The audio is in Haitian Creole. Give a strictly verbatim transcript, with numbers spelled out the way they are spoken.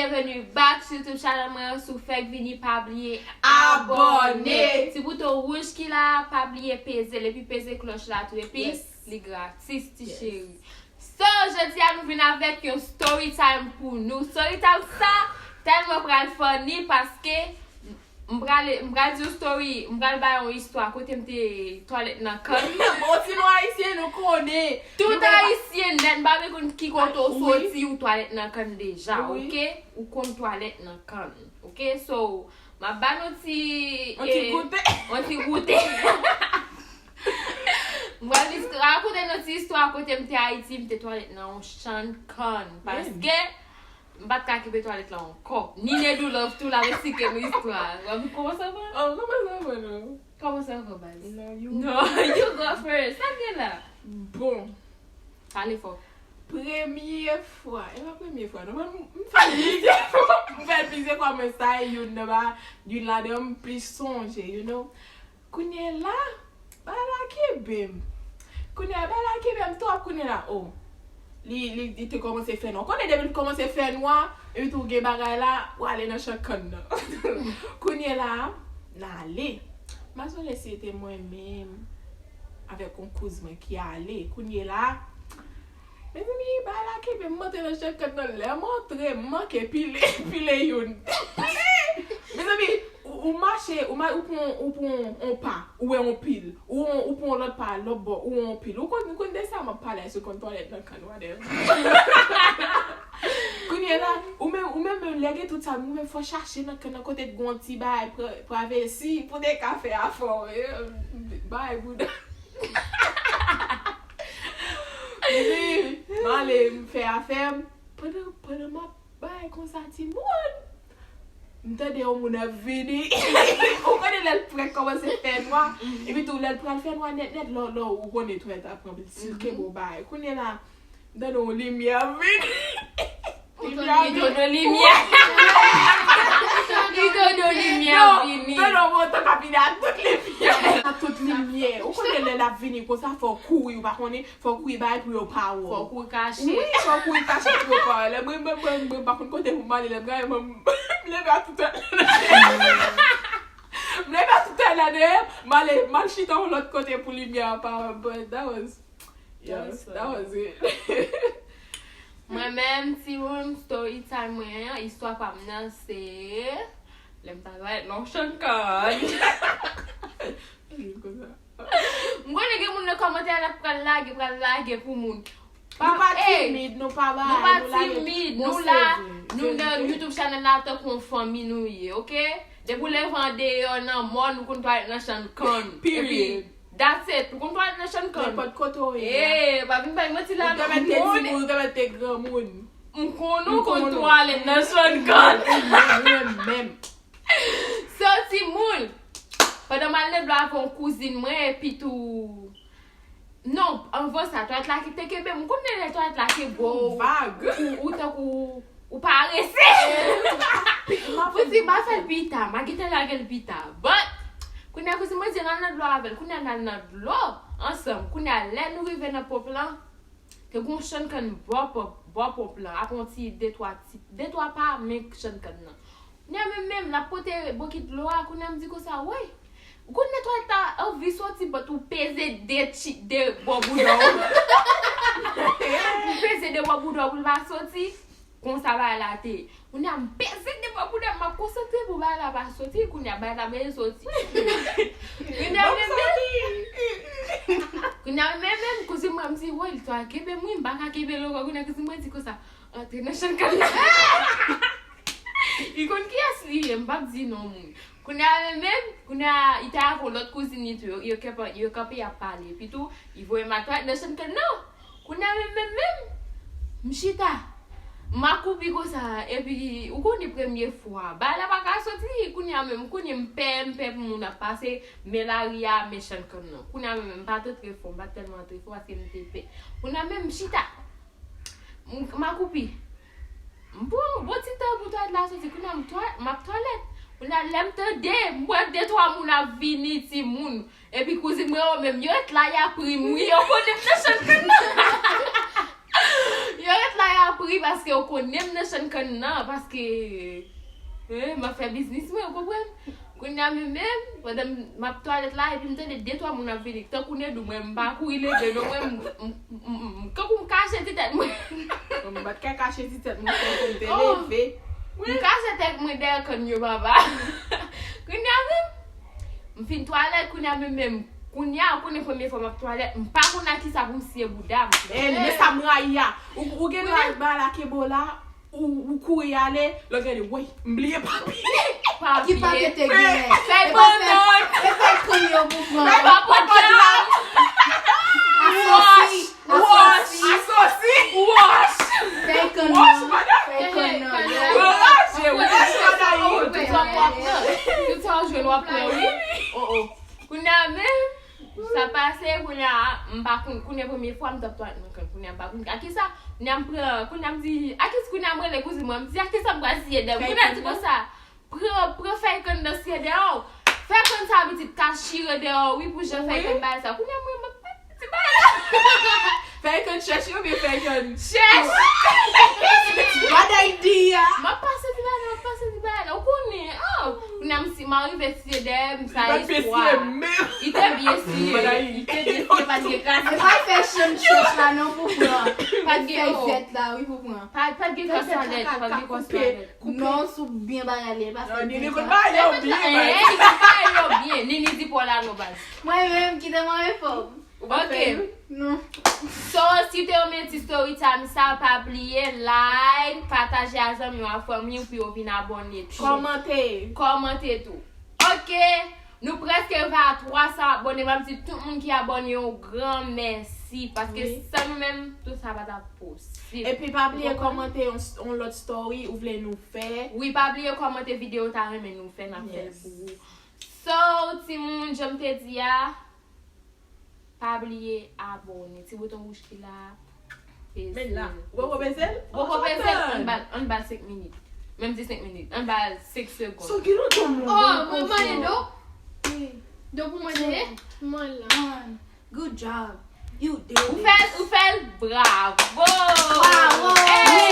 Bienvenue back sur YouTube channel mwen. Si w fèk vini, pa bliye abòne. Abòne. Ti bouton wouj ki la, pa bliye peze l, epi peze klòch la tou, epi Yes. li gratis, ti Yes. cheri. So, jodi a nou vin avèk yon story time pou nou. Story time sa tèlman pral funny paske m pral, m pral di yon story, m pral bay yon istwa kote m te twalèt nan kann. Bon, si nou ayisyen, nou konnen. Tout Nou konnen pa- ayisyen nèt, m pa vle konn ki kote w Wi. soti, ou twalèt nan kann deja, Wi. oke? Ou konn twalèt nan kann, oke? So, m ap ba nou ti, Yon ti eh, goute. yon ti goute. M pral dis-, rakonte nou ti istwa kote m te Ayiti, m te twalèt nan yon chann kann. Men. Paske m pa t ka kenbe twalèt la ankò. Ni Nedou Love tou, l ap esplike nou istwa a. Wè m kòmanse avè l? Oh, kòmanse avè l, non. Kòmanse avè baz. Non, you. Non, you go first. Sa k gen la? Bon. Pale fò. Premye fwa, e pa premye fwa, non, m, m fè l plizyè fwa, m fè l plizyè fwa, men sa e youn nan ba, youn ladan m plis sonje, you know. Kounye la, bagay la kenbe m. Kounye la, bagay la kenbe m twòp, kounye la, oh. Li, li, li te kòmanse fè nwa. Ou konnen depi l kòmanse fè nwa, epi tou gen bagay la, ou ale nan chan kann nan. Kounye la, n ale. M pa sonje si se te mwen menm avèk yon kouz mwen ki ale. Kounye la, mezanmi, bagay la kenbe m, m antre nan chan kann nan. Lè m antre, m manke pile, pile youn. Mezanmi, ou, ou mache, ou, ma, ou pran, ou pran yon pa, ou wè yon pil. Ou, ou pran yon lòt pa, lòt bò, ou wè yon pil. Ou konn, ou konn de sa m ap pale, si w konn twalèt nan kann, whatever. Kounye la, ou menm, ou menm, menm lè gen tout sa, ou menm fò chache nan kann nan kote t gon ti bagay pra-, travèsi pou te ka fè afè w, eh, bay bouda. Epi, m ale, m fè afè m. Pandan, pandan m ap bay konsa, timoun, m tande yon moun ap vini. Ou konnen lè l prèk kòmanse fè nwa. Epi tou, lè l pral fè nwa nèt nèt, lò, lò, ou konnen twalèt ap pran pil. Si l kenbe w bay. Kounye la, m tande yon limyè ap vini. Li dodo limyè. Li dodo limyè ap vini. Non, dodo montan k ap vini a tout limyè. A tout limyè. Ou konnen lè l ap vini konsa, fò w kouri, ou pa konnen, fò w kouri bay pou yo pa wè w. Fò w kouri kache. Wi, fò w kouri kache pou yo pa wè w. Lè mwen, mwen, mwen, mwen pa konn kote pou m ale, lè m gaye, mwen, m leve a tout an. M leve a tout an la dèyè, m ale, m al chita yon lòt kote pou limyè a pa wè m, but that was Yes, that was it. Mwen menm, timoun, story time mwen an, istwa pa m nan se lè m ta twalèt nan yon chann kann. M konnen gen moun nan kòmantè y ap pral lage, pral lage pou moun. Nou pa timid, nou pa bagay, nou pa timid, nou la, nou nan YouTube channel la tankou yon fanmi nou ye, oke? Depi w leve andeyò nan mòn, nou konn twalèt nan chann kann. Period. That's it. Ou konn twalèt nan chann kann. Nenpòt kote w ye. Ee, pa vin bay manti la non. Ou te mèt te timoun, ou te mèt te granmoun. M konn ou konn twalèt nan chann kann. Mwen menm. So, timoun, pandan m al nan dlo avè yon kouzin mwen, epi tou, non, anvan sa, twalèt la ki te kenbe m. M konn lè twalèt la kenbe w. Vag. Ou, ou tankou Ou parese. Pou di m a fè l pita, m a gentan lage l pita. But, kounye a kouzin mwen di n al nan dlo avè l. Kounye a n al nan dlo ansanm. Kounye a lè nou rive nan ponp lan, te gen yon chann kann bò ponp, bò ponp lan. Apre yon ti de twa ti, de twa pa men chann kann nan. Kounye a menm, menm, l ap pote bokit dlo a. Kounye a m di konsa, woy, ou konn netwaye ta anvi soti, but ou peze de ti, de bò bouda w. Ou peze de bò bouda w pou l pa soti. Konsa bagay la te ye. Kounye a m peze de bò bouda m, m ap konsantre pou bagay la pa soti. Kounye a bagay la bezwen soti. Kounye a menm menm. Kounye a menm menm, kouzin mwen m di, woy, li ta kenbe m wi, m pa ka kenbe l ankò. Kounye a kouzin mwen di konsa, antre nan chann kann nan. Li konn kiyès li ye, m p ap di non moun. Kounye a menm menm, kounye a li te avè yon lòt kouzin li tou, yo, yo kenpe, yo kanpe y ap pale. Epi tou, li voye m al twalèt nan chann kann nan. Kounye a menm, menm, menm, m chita. M akoupi konsa, epi, ou konnen premye fwa. Bagay la pa ka soti, kounye a menm, kounye m pè, m pè pou moun ap pase, men lari a, men chann kann nan. Kounye a menm, m pa t antre fon, m pa t tèlman antre fon, paske m te pè. Kounye a menm, m chita. M, m akoupi. M pran yon bon ti tan pou twalèt la soti. Kounye a m twalèt, m ap twalèt. Kounye a lè m tande, m wè de twa moun ap vini, timoun. Epi kouzin mwen yo menm, yo ret la, y ap ri m wi. Yo konnen m nan chann kann nan. Yo ret la, y ap ri m. Paske yo konnen m nan chann kann nan, paske eh, m ap fè biznis mwen, ou konprann? Kounye a menm, menm, pandan m ap twalèt la, epi m tande de twa moun ap vini. Tankou Nedou, mwen, m pa kouri leve, non, mwen, m, m, m, m, m, tankou m kache ti tèt mwen. Bon, m pa t ka kache ti tèt mwen, fè pou m te leve. M kache tèt mwen dèyè kann yo, papa. Kounye a menm, m fin twalèt, kounye a menm, menm. Kounye a, ou konnen premye fwa m ap twalèt, m pa konn ak kisa pou m siye bouda m. Men, men sa m rayi a. Ou, ou gen dwa al ba la kebo la, ou, ou kouri ale, lè w gade, woy, m bliye papye. Ki papye te gen? Fèy bannann. E fèy kann yo pou pran. Fèy bannann. Asosi. Wòch. Asosi. Wòch. Fèy kann nan. Fèy kann nan. Raje, wi. Tout sa w ap pran. Tout sa w jwenn w ap pran, wi. Oh, oh. Kounye a menm, sa pase, kounye a, m pa konn, kounye a premye fwa m t ap twalèt nan kann, kounye a m pa konn. A kisa? Kounye a m pran, kounye a m di, a kisa, kounye a m rele kouzin mwen, m di, a kisa m pral siye dèyè m? Kounye a di konsa, pran, pran fèy kann nan siye dèyè w. Fèy kann sa pitit ka chire dèyè w, wi, pou jan fèy kann bay sa. Kounye a mwen, m ap pase ti bagay la. Fèy kann chèch oubyen fèy kann? Chèch. Bad idea. M ap pase ti bagay la, m ap pase ti bagay la. Ou konnen, oh. Kounye a m si, m arive siye dèyè m, sa espwa. Li te byen siye. Li te byen siye, pa t gen kras. E pa fè chanm chèch la non pou pran. Pa t gen fèy vèt la, wi, pou pran. Pa, pa t gen kras sa nèt, pa t gen kras sa nèt. Non, sou byen bagay li, pa fè Nini byen konn sa. bagay yo byen, Eh, li konn bagay yo byen. Nini di pa w la non, baz. Mwen menm, kite mwen fòm. Ok. Non. So, si w te renmen ti story time sa, pa bliye like, pataje a zanmi w, a fanmi w pou yo vin abòne tou. Kòmante. Kòmante tou. Ok. Nou prèske rive a twa san abòne. M ap di tout moun ki abòne yon gran mèsi. Paske san nou menm, tout sa pa t ap posib. Epi pa bliye kòmante yon, yon lòt story ou vle nou fè. Wi, pa bliye kòmante videyo w ta renmen nou fè, n ap fè l pou ou. So, timoun, jan m te di a, pa bliye abòne. Ti bouton wouj ki la a, peze l. Men la. Ou poko peze l? Ou poko peze l? Ann ba l, ann ba l senk minit. Menm di senk minit. Ann ba l senk segonn. So ki lontan moun? Oh, mwen mande do. Do pou mwen de. Mwen la. Good job. You did it. Ou fè l, ou fè l, bravo! Bravo! Hey!